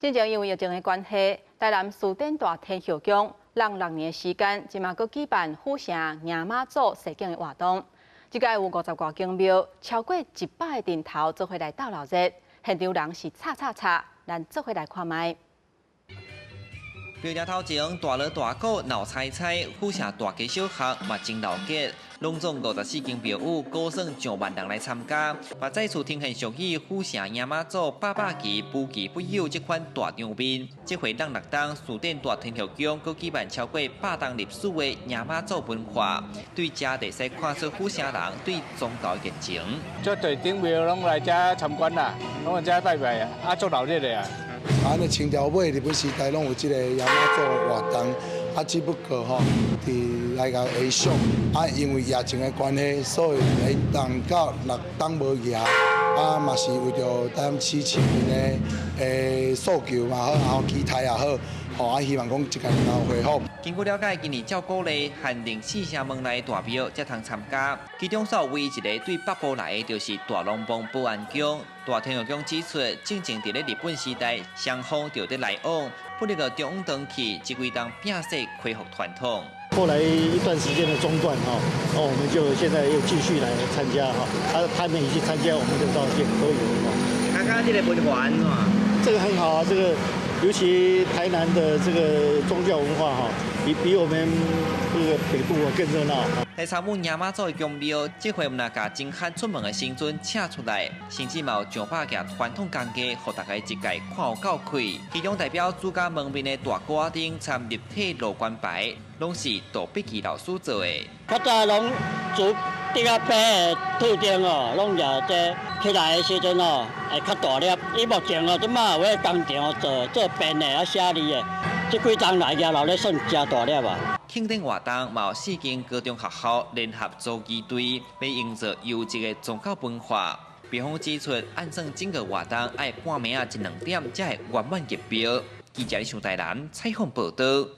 之前因為疫情的關係，台南士典大天后宮隔6年的時間，這馬閣舉辦府城迎媽祖踅境的活動。這屆有50外間廟，超過100個陣頭做伙來鬥鬧熱，現場人是吵吵吵，咱做伙來看覓。廟埕頭前大鑼大鼓鬧彩彩，府城大街小巷嘛真鬧熱，攏總54間廟宇，估算上萬人來參加，嘛再次呈現屬於府城迎媽祖百百旗無奇不有這款大場面。這回佇6冬，士典大天后宮閣舉辦超過100冬歷史的迎媽祖文化，對遮會使看出府城人對宗教熱情。足濟頂廟攏來遮參觀啦，攏來遮拜拜啊，啊足鬧熱的啊。啊，那清朝尾日本時代攏有這個迎媽祖活動，啊，只不過吼，佇來共下屬，啊，因為疫情的關係，所以會當到6冬無舉，啊，嘛是為著台南市市民的訴求嘛好，然後期待也好，吼，啊，希望講這屆能夠恢復。根據了解，今年照古例限定四城門內大廟才通參加，其中所唯一一个對北部來的，就是大龍峒保安宮。大天后宮指出，進前佇咧日本時代，雙方就佇來往，不過中央轉去，這幾冬摒捨恢復傳統。後來一段時間的中斷哈，那我們就現在又繼續來參加哈，他們一起參加，我們就到見都有哈。剛剛這個文化按怎？這個很好啊，這個尤其台南的這個宗教文化哈，比我們這個北部更熱鬧。來參與迎媽祖的宮廟，這回毋但共真罕出門的神尊請出來，甚至嘛有上百件傳統工藝，予大家一概看有夠氣。其中代表主家門面的大鼓仔頂參立體路關牌，攏是杜碧琪老師做的。較早攏煮竹仔白的兔燈哦，攏舉這起來的時陣哦，會較大粒。伊目前哦，這馬有彼工廠做做編的啊寫字的，這幾冬來舉鬧咧算誠大粒啊。慶典活動嘛有四間高中學校聯合組儀隊，欲營造優質的宗教文化。辯方指出，按算整個活動愛半暝仔一兩點才會圓滿結標。記者李上台南採訪報道。